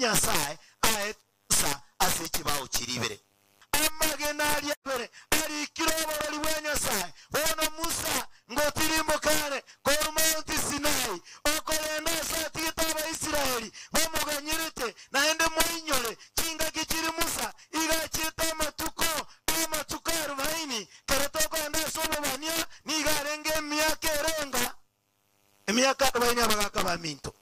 Nyasae aete Musa ase chibao chiria ibere. Amagena aria abere arikire oborori bwa Nyasae. Bono Musa ngotirimboka are korwa Mount Sinai, okorenda ase atigete Abaisraeli bamoganyerete, naende moinyore chingaki chiria Musa iga achiete amatuko amatuko arubaini, kero tokogenda ase obobania nigo arenge emiaka erenga emiaka arubaini abagaaka baminto.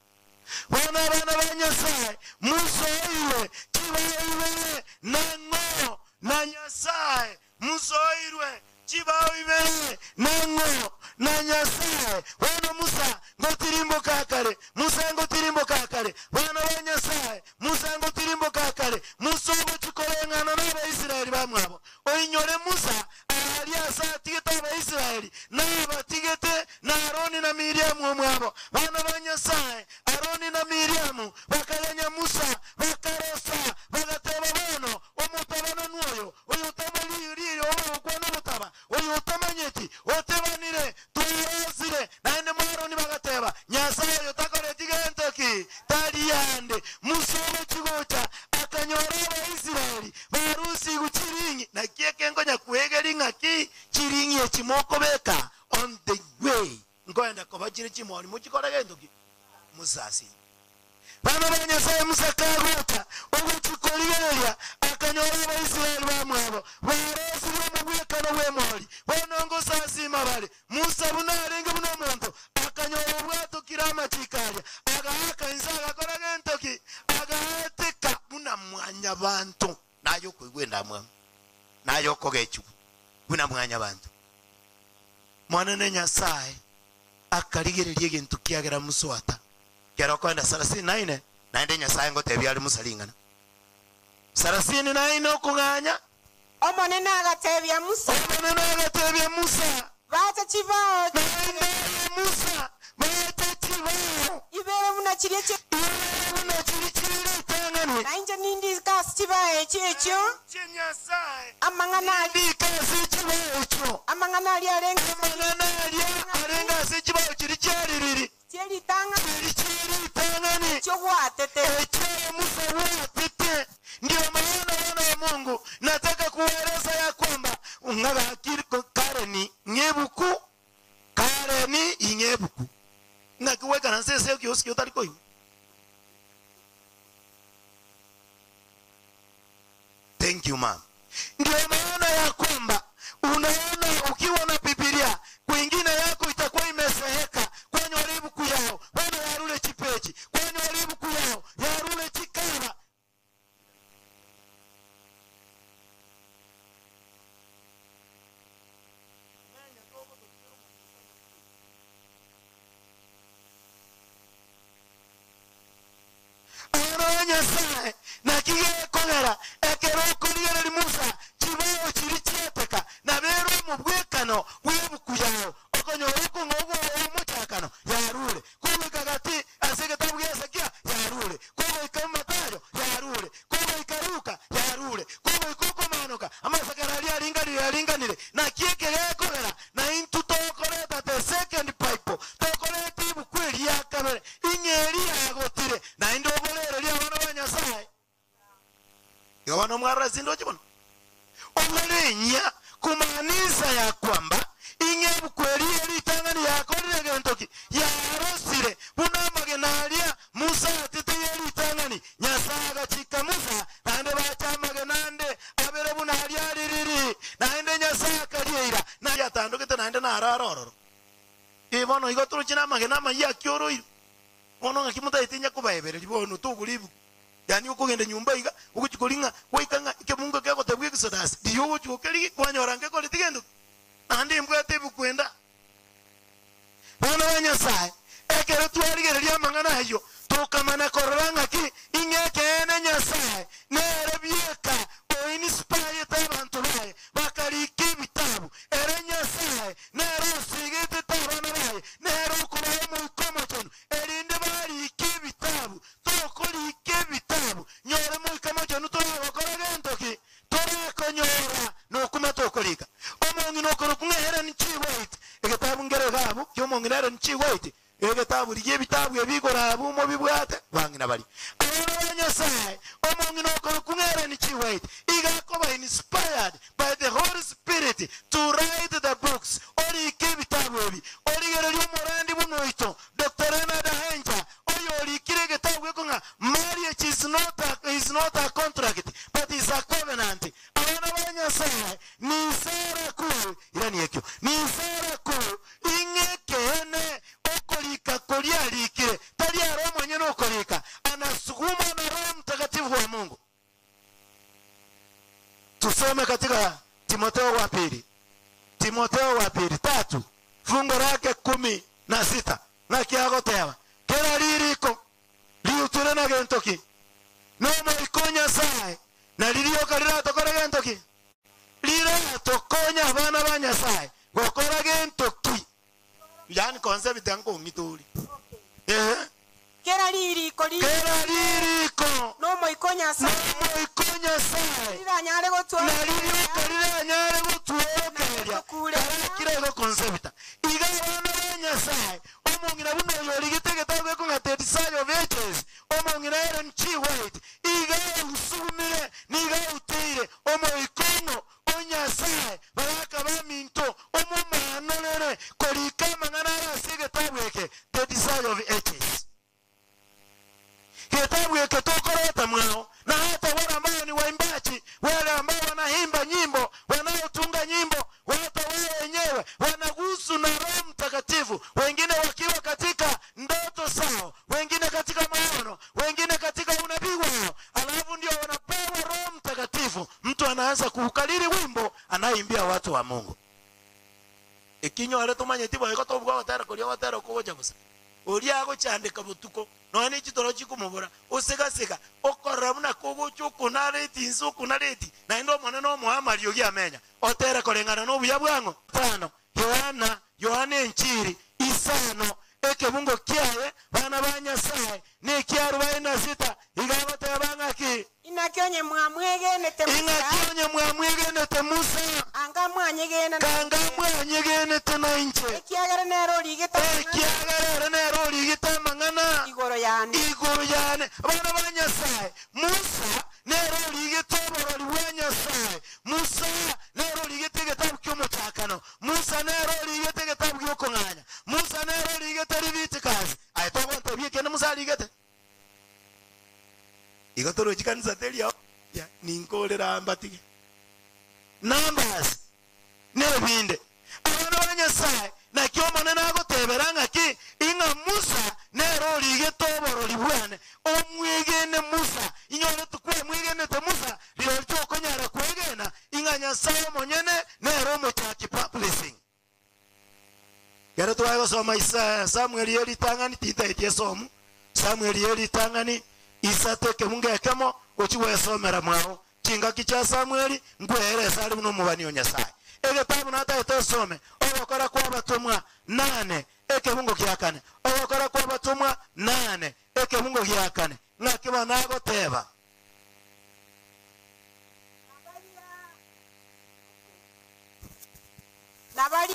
Bono abana ba Nyasae, mosoirwe chibaoibere nang'o na Nyasae, mosoirwe chibao ibere nang'o na Nyasae. Bono Musa ngotirimboka akare, Musa ngotirimboka akare, bana ba Nyasae, Musa ngotirimboka akare, Musa ogochia koreng'ana n'Abaisraeli bamwabo. Oinyore Musa aaria ase atigete Abaisraeli, na abatigete na Aroni na Miriamu omwabo. Bana ba Nyasae, Aroni na Miriamu, bakaganya Musa, bakarosa, bagateba, Bono omotabananu oyo, oyotamoriri ogokwana obotaba, oyotamanyeti, otebanire, twarosire. Naende mo Aroni bagateba, Nyasae oyo takoreti gento ki? Tari ande. Musa ogochia gocha, akanyora Abaisraeli barusigwe chiring'i. Naki eke nkonya kwegeria ng'aki chiring'i echi mokobeka on the way nkoenda koba chire chimori mochikore gento ki? Musasime. Bana ba Nyasae Musa kagocha ogochia korigereria, akanyora Abaisraeli bamwabo barosirie omogwekano bw'emori. Bono ngosasima bare. Musa buna arenge buna omonto, akanyora obwatokire amachiko aria, agaaka inse agakora gento ki? Agaeteka buna mwanyabanto. Naye okoigwa endamwamu, naye okogechigwa buna mwanyabanto. Monene Nyasae akarigereria egento kiagera Musa oata. Kero okoenda sarasini na ine, naende Nyasae ngotebia are Musa ring'ana. Sarasini na ine okong'anya. Omonene agatebia Musa. Omonene agatebia Musa. Bache chibao Naende aye Musa, bache chibao. Ibere buna chiria chie. Ibere buna chiria chie ritang'ani. Na inche nindike ase chibao echio echio. Inche Nyasae Amang'ana aria. nindike ase chibao echio. Amang'ana aria arenge ase. Amang'ana aria arenge ase chibao chiria chiaririri. Chie ritang'ani. Chiria chie ritang'ani. Echio gwatete. Echio aye Musa gwatete. Ndio maana wana wa Mungu nataka kuwaeleza ya kwamba ng'a gaki kareni ng'ebuku, kareni ing'ebuku. Ng'aki gwaikaransa ase ekioski otari koigwa? Thank you ma'am. Ndio maana ya kwamba unaona ukiwa na Biblia kwingine yako itakuwa imeseheka kwanyora ibuku yao bono yarure chipeji kwanyora ibuku yao yarure chikara. Aro Nyasae, naki gekogera ekero okorigereria Musa chibao chiria chiateka, nabere omobwekano bw'ebuku yao, okonyora okong'u omochakano yarure, kogoika gati ase egetabu gia Hezekia yarure, kogoika Matayo yarure, kogoika Luka yarure, kogoika okomanoka amasakara aria aringanire aringanire. Naki eke gekogera naintwe tokoreta the second Bible, tokoreta ebuku eria ya kabere, ing'e eria yagotire, naende oborererie abana ba Nyasae. Igo bono mwarora ase indoche bono? Oborenyia kumaanisha ya kwamba ing'e ebuku eria ye ritang'ani yakorire egento ki? Yarosire buna amagena aria Musa atete ye ritang'ani. Nyasae agachika Musa, naende bache amagena ande abere buna aria aririri, naende Nyasae akarieira. Nayatandogete naende narare ororo. Ee bono igo toroche namagena amayia akioroirwe. Bono ng'aki motaete inye kobaebereria bono togora ebuku. Yaani okogenda nyomba iga, ogochia koria ng'a gwaika ng'a ekemungo kegotebwa Exodus, riria ogochia gokerigia kwanyora ngekoreti gento ki? Naende embwate ebuku ende aa. Bono ba Nyasae, ekero twarigereria amang'ana ayio, tokamana korora ng'aki ing'e ekeene Nyasae nere bieka oinspirete abanto baye bakarika ebitabu. Ere Nyasae nere osigetete abana baye, nere okobaa Omoika Omochenu, erinde barike ebitabu. Tokorika ebitabu, nyore Moika Mochenu toragokora gento ki? Torakonyora nokuma tokorika. Omong'ina okorokwa ng'a Helen G. White, egetabu nkere iga abwo ki'omong'ina Helen G. White, egetabu rigia ebitabu ebi igoro abwo mobibwate, bang'ina baria. Abana ba Nyasae. Spirit to write the books, orike ebitabu ebi, origererie omorandi buna oito, Doctor Leonard Ahenja, oyo orikire egetabu eko ng'a marriage is not a, is not a contract but is a covenant. Abana ba Nyasae, ninsara ku, irani ekio, ninsara ku ing'e ekeene okorika koria arikire, tari aro omonyene okorika, anasugumwa na Roho Mtakatifu wa Mungu. Tusome katika Timotheo wa pili, Timotheo wa pili tatu fungo lake 16 naki agoteba kera ririko riuture na gento ki nomoiko Nyasaye na ririoka riratokora gento ki riratokonya abana ba Nyasaye gokora gento ki yani concept yankong'itori ehe Kera ririko ri kera ririko nomoiko Nyasaye nomoiko Nyasaye riranyare gotwara na ririoka riranyare gotworokereria karakira igo concepta iga abana ba Nyasaye omong'ina buna oyo origete egetabu gekong'a The Desire of Ages omong'ina Ellen G. White iga ausugumire niga auteire omoikong'o o Nyasaye baraka baminto omomanorere korika amang'ana ara ase egetabu eke The Desire of Ages kitabu eke tokorota mwao na hata wale ambao ni waimbaji, wale ambao wanaimba nyimbo, wanaotunga nyimbo, hata wao wenyewe wanagusu na Roho Mtakatifu, wengine wakiwa katika ndoto zao, wengine katika maono, wengine katika unabii wao, alafu ndio wanapewa Roho Mtakatifu. Mtu anaanza kuukalili wimbo anaimbia watu wa Mungu ekinyore tumanyeti boiko tobwa gotera koria gotera okogocha bosa oria agochandeka botuko nonya na echitoro chikomobora osegasega okorora buna kogocha okonareti nse okonareti naende omonene omoa amariogi amenya otere koreng'ana na obuya bwang'o tano Yohana Yohana enchiri isano ekebungo kiaye bana ba Nyasaye na ekia 46 iga agoteba ng'aki inaki onye mwamwegenete Musa ing'aki onye mwamwegenete Musa anga mwanyegena kanga mwanyegenete na inche ekiagera nere origete ekiagera ere nere origete amang'ana igoro yane igoro yane abana ba Nyasaye Musa nere origete oborori bwa Nyasaye Musa nere origete egetabu kia omochakano Musa nere origete egetabu gia okong'anya Musa nere origete Leviticus aye togontebia ekende Musa arigete igo torochi kanisa teria ya ninkorera mbatige Numbers nebinde abana ba Nyasaye naki omonene agotebera ng'aki ing'a Musa nere origete oborori bwane omwegene Musa inyore tukwemwegenete Musa rirori tokonyara kwegena ing'a Nyasaye omonyene nere omochaki publishing kero twagosoma Isaya Samuel yeritang'ani titaetie esomu Samuel yeritang'ani isate ekebungo ekemo gochi gwesomera mwao chingaki chia Samueli nkweresa ari buna omobani o Nyasaye egetabu nataete osome ogokora kwa abatomwa 8 ekebungo gia kane ogokora kwa abatomwa 8 ekebungo gia kane ng'aki bono agoteba nabari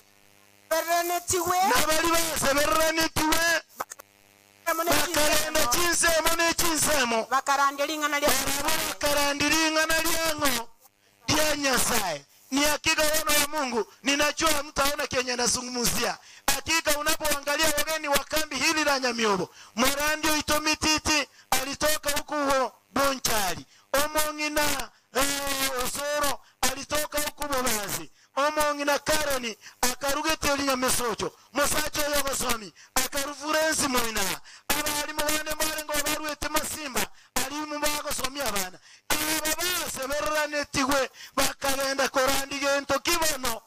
bereranetiwe nabari basebereranetiwe bakarenda chinsemo ne chinsemo bakarandia ring'ana ria barabo bakarandira ring'ana riang'o ria Nyasaye. Ni hakika wana wa Mungu, ninajua mtaona kenye nazungumzia. Hakika unapoangalia wageni wa kambi hili la Nyamiobo, Morandio Itomititi alitoka huku huo Bonchari, Omong'ina Osoro alitoka huku Bobazi, Omong'ina Kareni akarugete Linyamesocho, Mosacho Yogosomi akarufurensi moina, abalimu bane barengo barwete Masimba alimu bagosomia abana aba basebereranetiwe bakagenda korandi gento kibono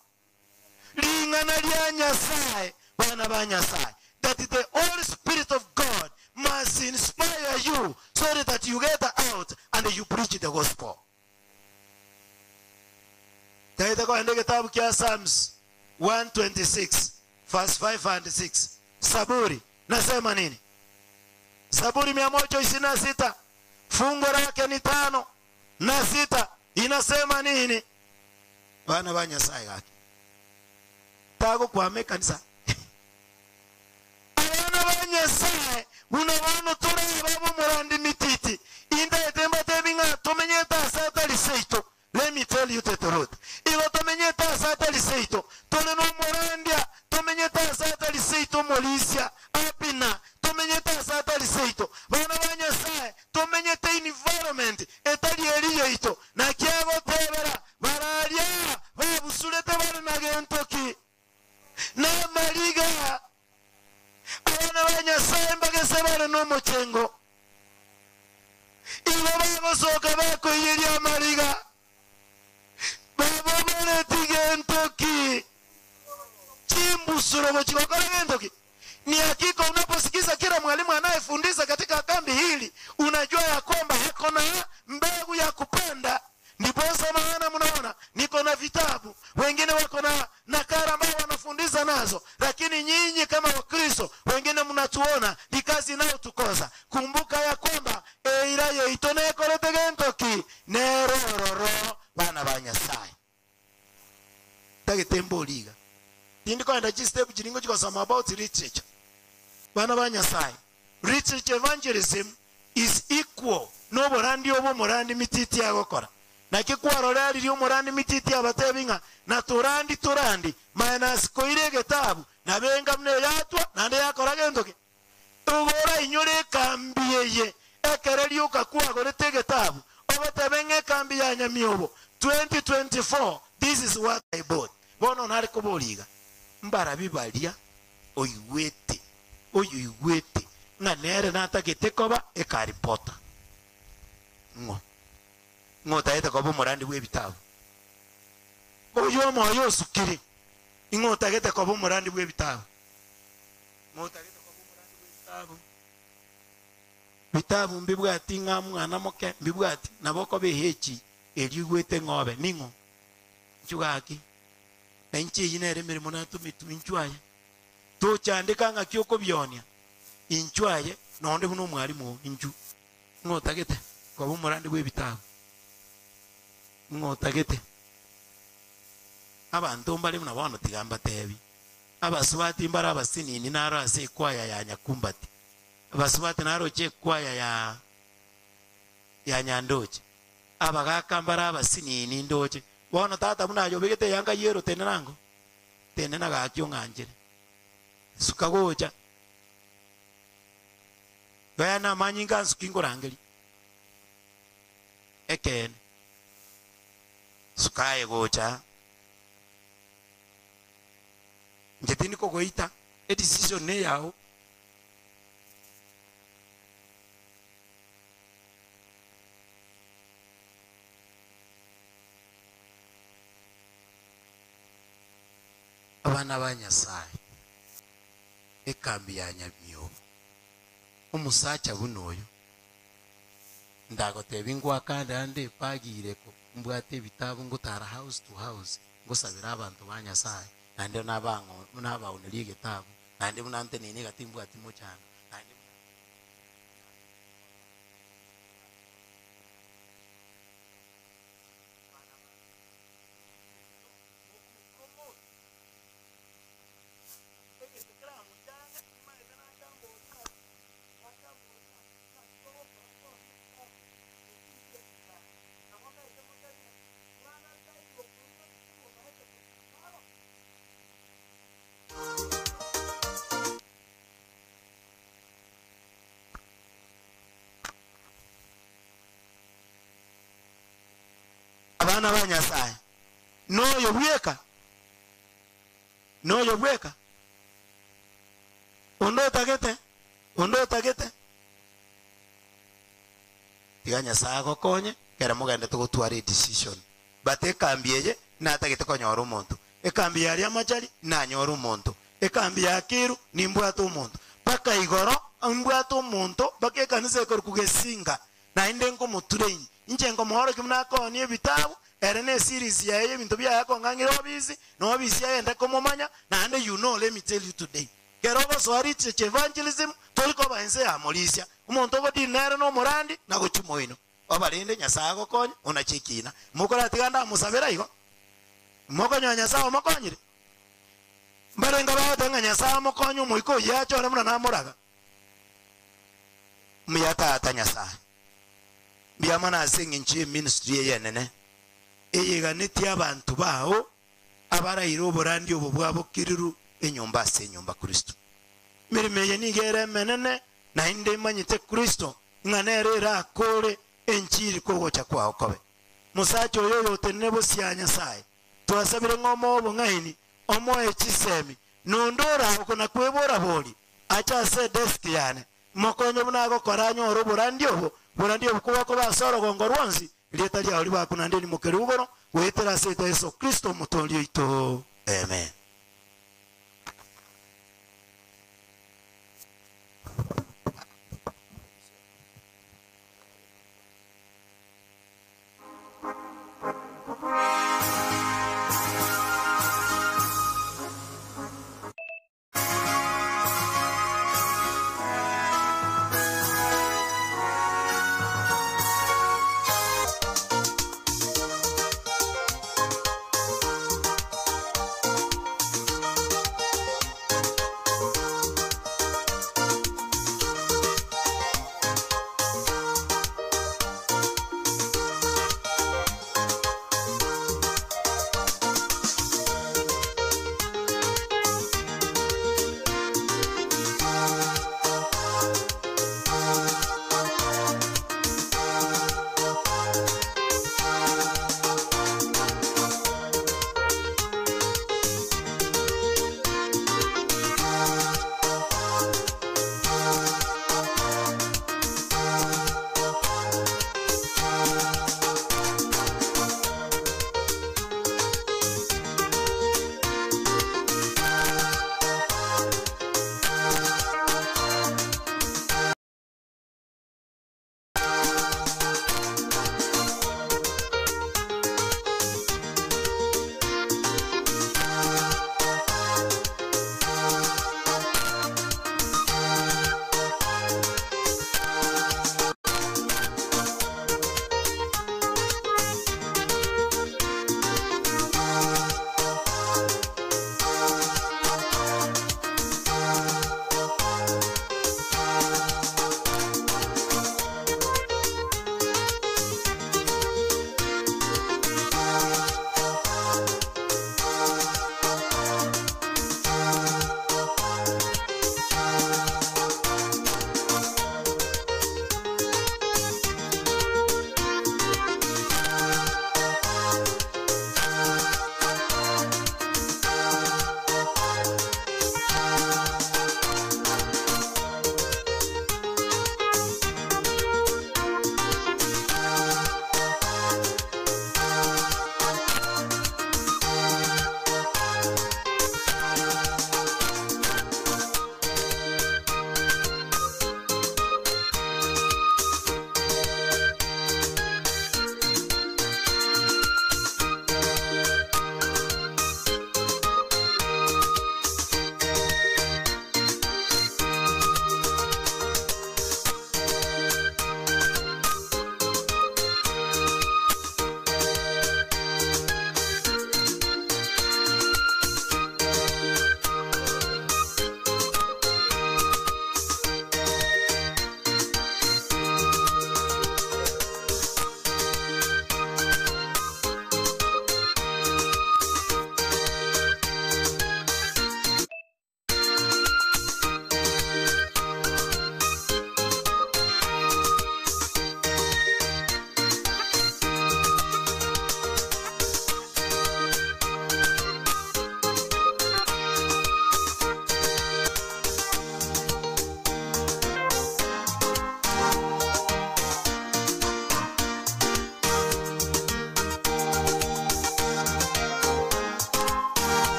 ring'ana ria Nyasaye bana ba Nyasaye that the Holy Spirit of God must inspire you so that you get out and you preach the gospel. Taita kwa kitabu kia Psalms 126 verse 5 and 6. Saburi nasema nini? Saburi 126 fungo lake ni 5 na 6 inasema nini? Bana ba Nyasaye gaki tago kwame kanisa abana ba Nyasaye buno bano tureba bo murandi mititi inda etemba tebinga tomenyeta asata liseito. Let me tell you the truth. Igo tomenyeta asata seito, tore nomorandia, tomenyete ase atari seito omorisia, Abina, tomenyete ase atari seito. Bana ba Nyasae, tomenyete environment etari eri yaito. Naki agotebera bararia babusurete bare na gento ki? Namariga. Abana ba Nyasae mbagese bare nomochengo. Igo bagosoka bakoiyeria amariga, baboboreti gento ki? Chimbusuro gochia gokora gento ki? Ni hakika unaposikiza kila mwalimu anayefundisha katika kambi hili, unajua ya kwamba hako na mbegu ya kupanda. Ndiposa maana mnaona niko na vitabu, wengine wako na nakala ambao wanafundisha nazo, lakini nyinyi kama Wakristo wengine mnatuona ni kazi inayotukosa. Kumbuka ya kwamba eira yeito nekorete gento ki nerororo bana ba Nyasaye tagete mboliga tindi kwenda chistep chiringo chikosoma about literature. Bana ba Nyasaye, literature evangelism is equal noborandi obo omorandi mititi agokora. Naki kwarora riria omorandi mititi abatebi ng'a na torandi torandi minus koire egetabu nabenga buna eyatwa naende yakora gento ki ogora inyore ekambi eye ekere rioka kwagorete egetabu ogotebe ng'a ekambi ya Nyamiobo 2024 this is what I bought. Bono nare koboriga mbarabi baria oigwete oyo oigwete ng'a nere natagete koba ekaripota ng'o ng'o otagete koba omorandi bwa ebitabu oyo omoyo osukire ing'o otagete koba omorandi bwa ebitabu ng'o otagete koba omorandi bwa ebitabu bitabu mbibwati ng'a mwana moke mbibwati nabo okoba ehechi erio igwete ng'obe ning'o nchugaki na inche eyio nere emeremo natumetwe inchwe aye tochandeka ng'aki okobionia inchwe aye nonde buna omwalimu oo inchu ng'o otagete koba omorandi bwa ebitabu ng'o otagete abanto mbare buna bono tiga mbatebi abasubati mbare abasinini naro ase ekwaya ya Nyakumbati abasubati naroche ekwaya ya ya Nyandoche abagaka mbare abasinini ndoche bono tata buna aye obegete eyanga yero tenena ango tenena gaki ong'anchere suka gocha Gaya namanyinga nsuki nkorangeria ekeene suka aye gocha inche tindi kogoita edecision neyao. Abana ba Nyasaye, ekambi ya Nyamiobo, omosacha buna oyo, ndagotebia ngwakande ande epagire ko mbwate ebitabu ngotara house to house, ngosabera abanto ba Nyasaye, naende nabang'o nabaoneria egetabu, naende buna nteneine iga timbwati mochando, naende buna. Abana ba Nyasaye noyo bweka noyo bweka onde otagete onde otagete tiga Nyasaye agokonye kere mogende togotwara edecision but ekambi eye natagete konyora omonto ekambi yaria amachari nanyora omonto ekambi ya Kiru nimbwate omonto mpaka igoro mbwate omonto mpaka ekanisa ekorokwa Gesinga naende nkomotrain inche nkomoorokia buna akoonia ebitabu ere na eseries yaye ebinto biaye akong'ang'ira obisi na obisi agende komomanya naende you know let me tell you today kero ogosoa literature evangelism tori koba ense ya morisia omonto ogodini nere na omorandi na gochia moino obarende Nyasaye agokonye onache ekina mokoratiga ndamosabera igo mokonyoa Nyasaye omokonyire mbarenga bagoteba ng'a Nyasaye amokonye omoika oyio achore buna namoraga mbuya tata Nyasaye mbuya mono ase eng'encho ye ministry eye enene eyeganetie abanto bao. Abaraire oborandi obo bwabokiriru enyomba ase enyomba Kristo. Emeremo eye nigo ere emenene, naende imanyete Kristo, ng'a nere erakore enchiri kogocha kwao kobe. Mosacha oyo oyotenene bosio aa Nyasae, twasabire ng'a omoe obong'aini, omoe chisemi, nonde oragoke na kwebora-bori, ache ase edesk yane, mokonye buna agokora anyore oborandi obo, borandi obo kobokoba ase orogongo rwonsi, Erieta riao ribakwe naende rimokerwe igoro goetera ase erieta Yeso Kristo Omotoori oito. Amen.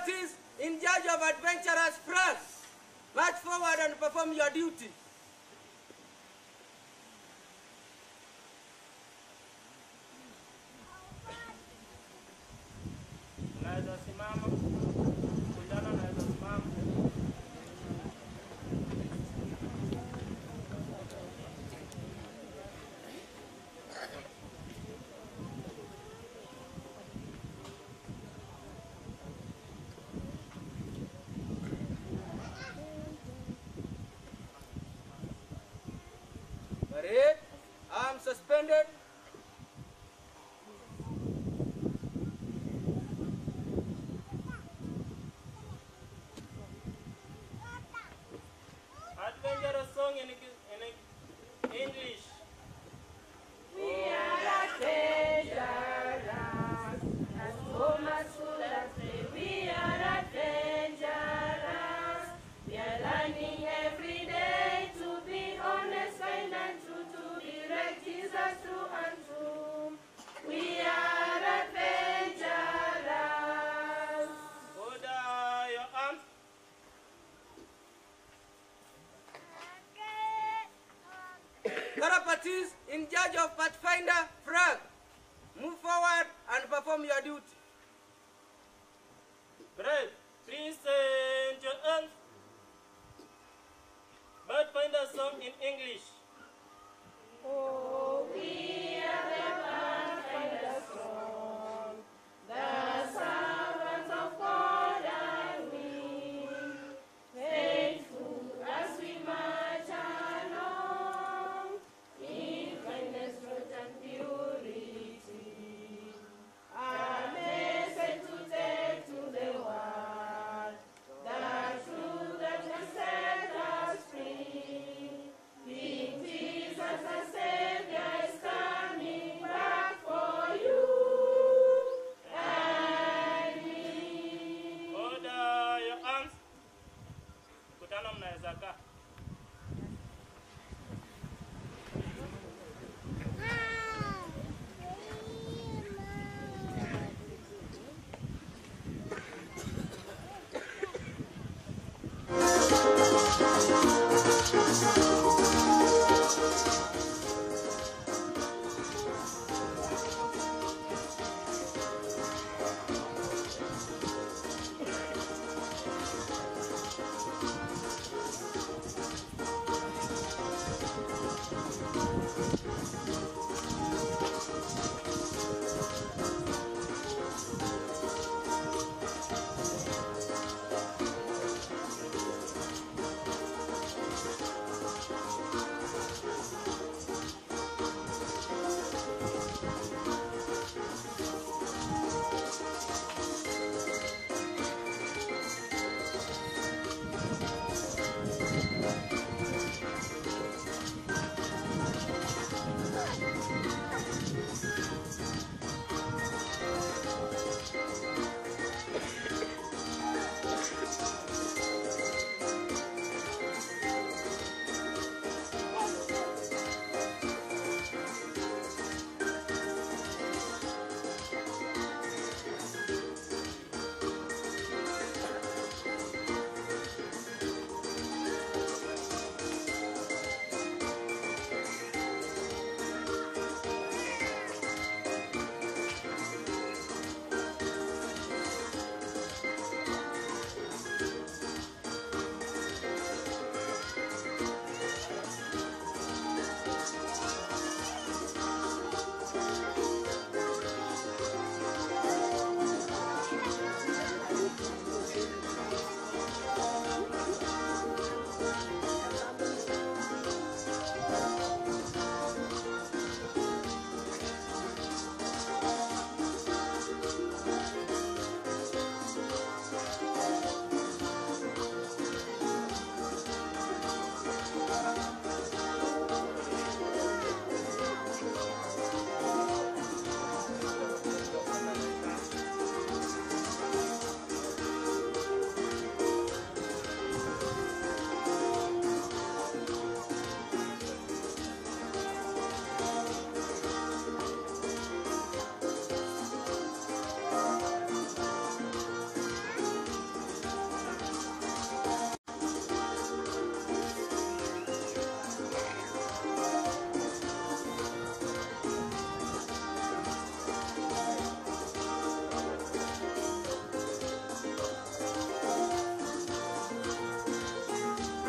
Carapatis in charge of adventurous Frank. March forward and perform your duty. Unaweza simama. Kulingana unaweza simama. Parade, arms suspended. Adventurous song in English. Hold your arms. Carapatis in charge of Pathfinder Frank. Move forward and perform your duty. Brave, please send your arms. Pathfinder song in English. Amen.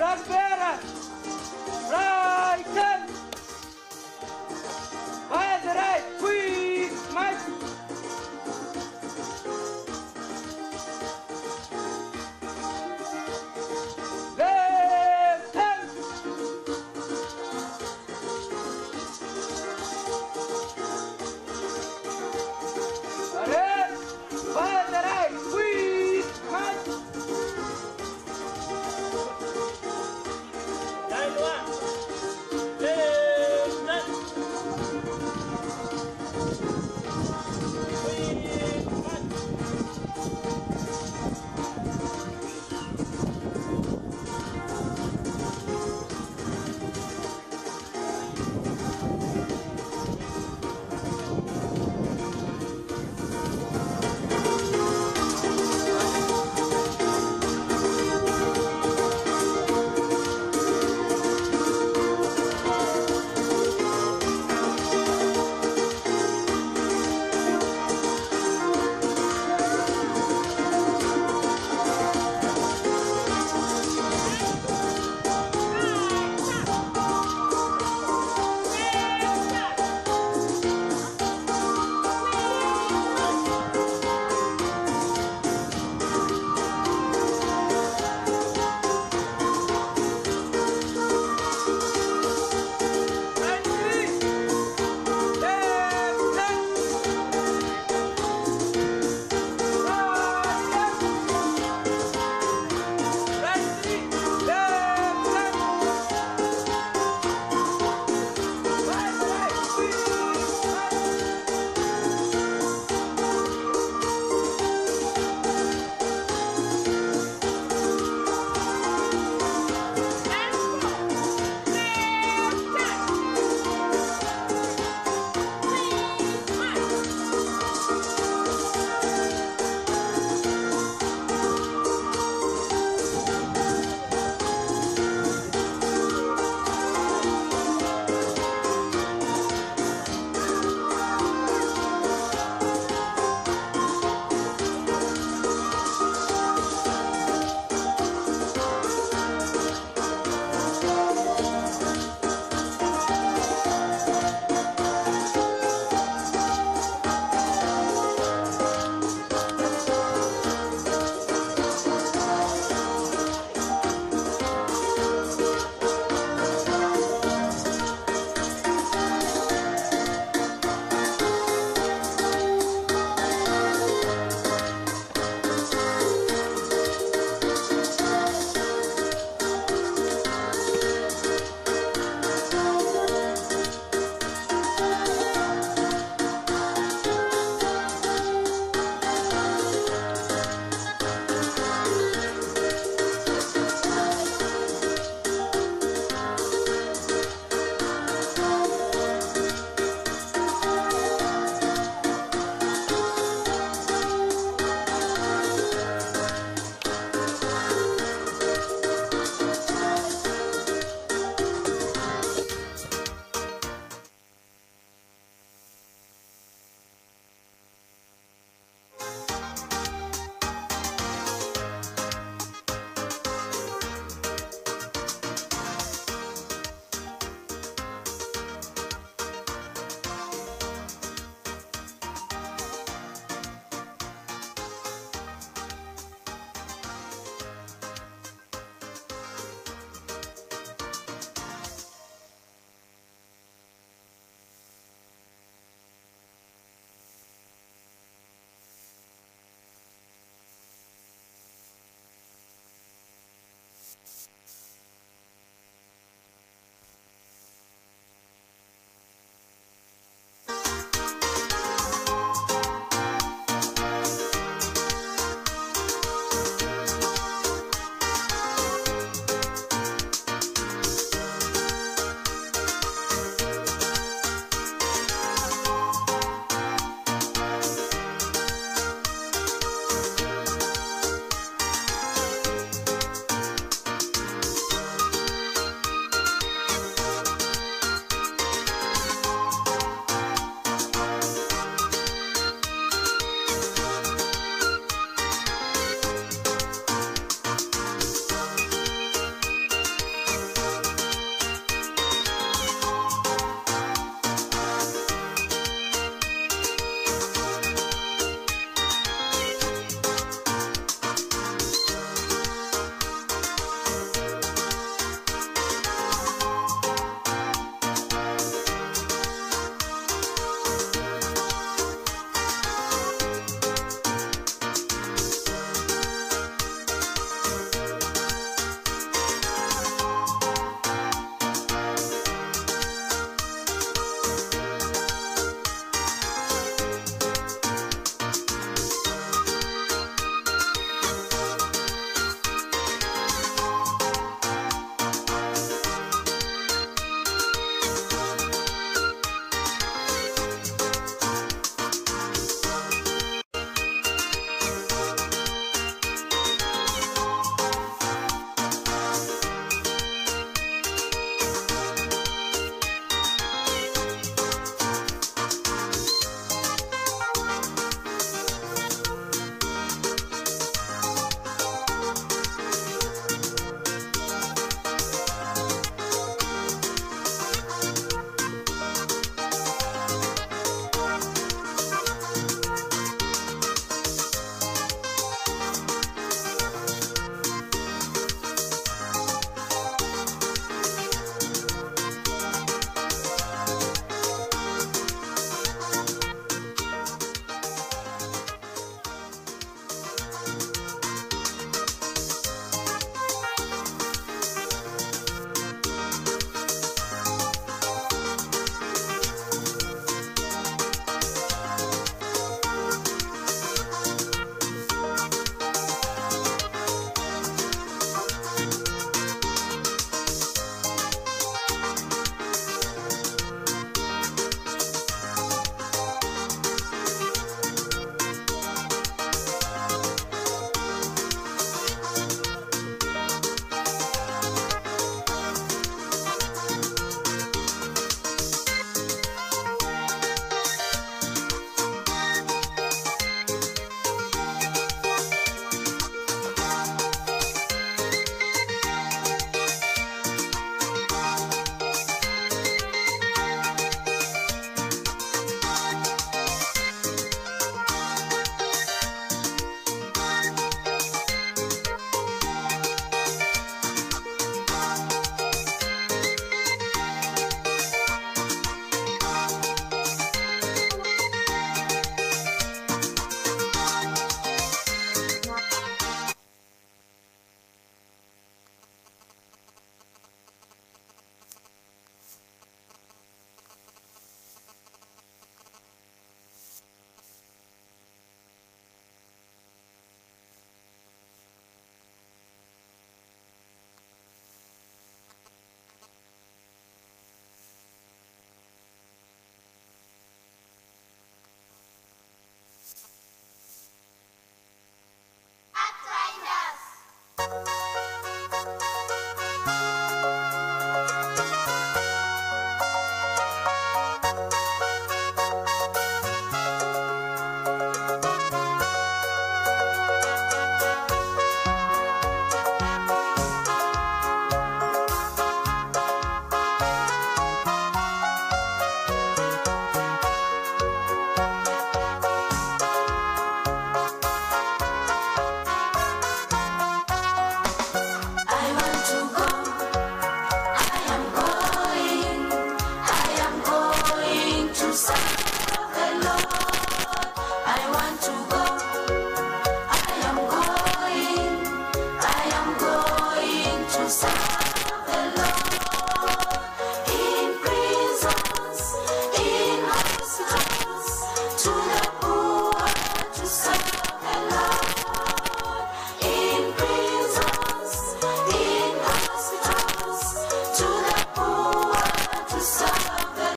Flag bearer.